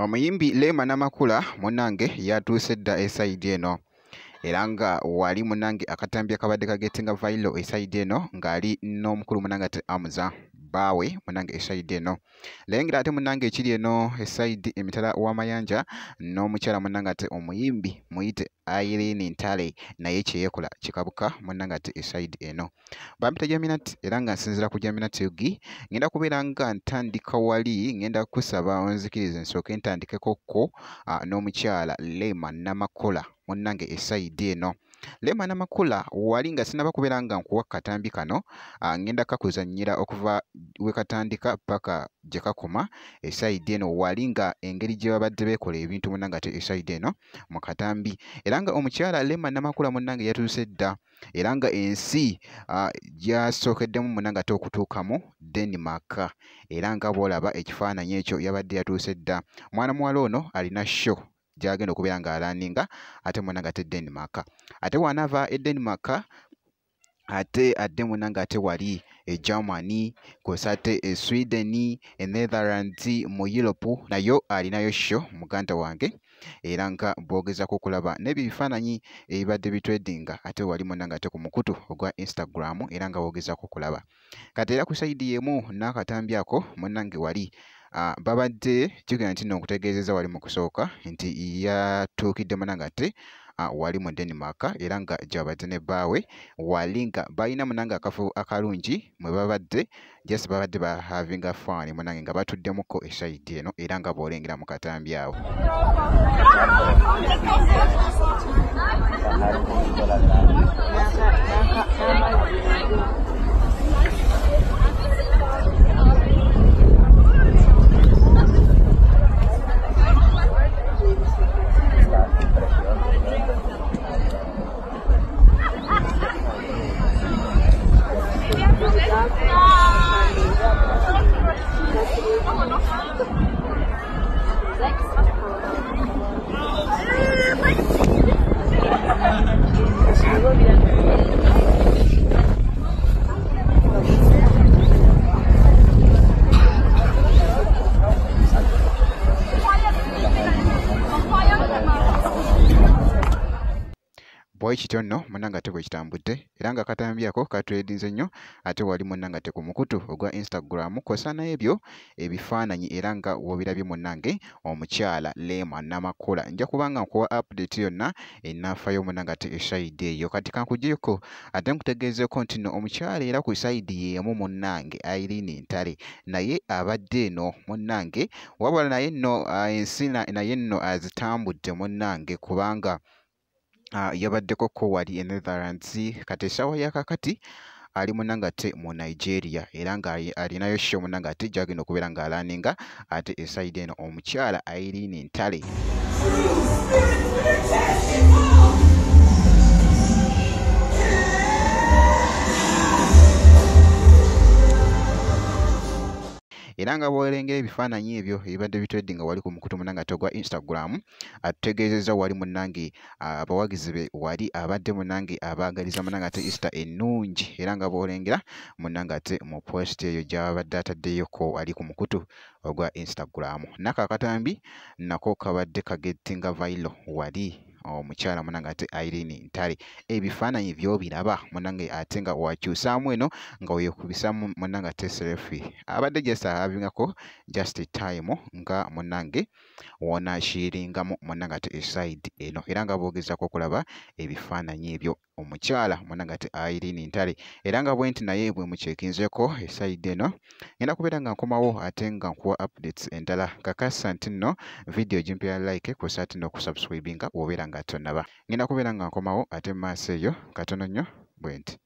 Omuyimbi Rema Namakula munnange yatuuse dda esayidi eno era nga wali munnange akatambi akabadde kagetinga viral esayidi eno ng'ali n'omukulu munnange ate Amuza bbaawe munnange esayidi eno. Lengera ate munnange ekiri eno esayidi emitala w'amayanja n'omukyala munnange ate omuyimbi muyite Irene Ntale naye kye yeekola kikabuka munnange ate esayidi eno. Bampita Jaminat era nga nsinziira ku Jaminat UG ngenda kubeera nga ntandika wali ngenda kusaba onzikirize nsooke ntandikekokko n'omukyala Rema Namakula munnange esayidi eno. Rema Namakula wali nga sinnaba kubeera nga nkuwa katambi kano ngenda kakuzannyira okuva we katandika paka gye kakoma esayidi eno wali nga engeri gye babadde beekola ebintu munnange ate esayidi eno mu katambi era nga omukyala Rema Namakula munnange yatuuse dda era nga ensi gy'asookeddemu munnange ate okutuukamu Denmark era nga bw'olaba ekifaananyi ekyo yabadde yatuuse dda. Mwana muwala ono alina show gy'agenda okubeera ng'alaninga ate munnange ate Denmark. Ate bw'anaava e Denmark ate adde munnange ate wali e Germany kw'ossa ate e Sweden, e Netherlands mu Europe nayo alinayo show muganda wange era nga bw'ogezaako okulaba n'ebyo ebifaananyi ebibadde bitwedinga ate wali munnange ate ku mukutu ogwa Instagram era nga bw'ogezaako okulaba. Kati era ku sayidi y'emu n'akatambi ako munnange wali babadde jjukira nti nno nkutegeezezza wali mu kusooka nti yatuukidde munnange ate wali mu Denmark era nga gy'abadde ne bbaawe wali nga balina munnange akafo akalungi mwe babadde just babadde ba havinga fun munnange nga batuddemukko esayidi eno era nga bw'olengera mu katambi awo. Bwe kityo nno munnange ate bwe kitambudde era nga akatambi ako katwedinze nnyo ate wali munnange ate ku mukutu ogwa Instagram kw'ossa n'ebyo ebifaananyi era nga w'obirabye munnange omukyala Rema Namakula. Nja kuba nga nkuwa update yonna enaafayo munnange ate esayidi eyo. Kati kankugyeko ate nkutegeezeeko nti nno omukyala era ku sayidi y'emu munnange Irene Ntale naye abadde eno munnange wabula naye nno ensi naye nno azitambudde munnange kubanga yabaddeko ko wali e Netherlands kati essaawa ya kaakati ali munnange ate mu Nigeria era nga alinayo show munnange ate gy'agenda okubeera ng'alaninga ate esayidi eno omukyala Irene Ntale. Era nga bw'olengera ebifaananyi ebyo ebibadde bitwedinga wali ku mukutu munnange ate ogwa Instagram atutegeezezza wali munnange abawagizi be wali abadde munnange abaagaliza munnange ate Easter ennungi era nga bw'olengera munnange ate mu post eyo gy'abadde ataddeyoko wali ku mukutu ogwa Instagram. Nako akatambi nako kabadde kagetinga viral wali omukyala munnange ate Irene Ntale. Ebifaananyi by'obiraba munnange ate nga wakyusaamu eno nga weekubisaamu munnange ate selfie. Abadde just havingako just time nga munnange w'onaashiiringamu munnange ate esayidi eno era nga bw'ogezaako okulaba ebifaananyi ebyo omukyala munnange ate Irene Ntale era nga bwe nti naye bwe mukyekinzeeko esayidi eno ngenda kubeera nga nkomawo ate nga nkuwa updates endala. Kakasa nti nno vidiyo gimpeera like kw'ossa ate n'okusubscribinga bw'obeera nga tonnaba. Ngenda kubeera nga nkomawo ate mu maaso eyo katono nnyo bwe nti.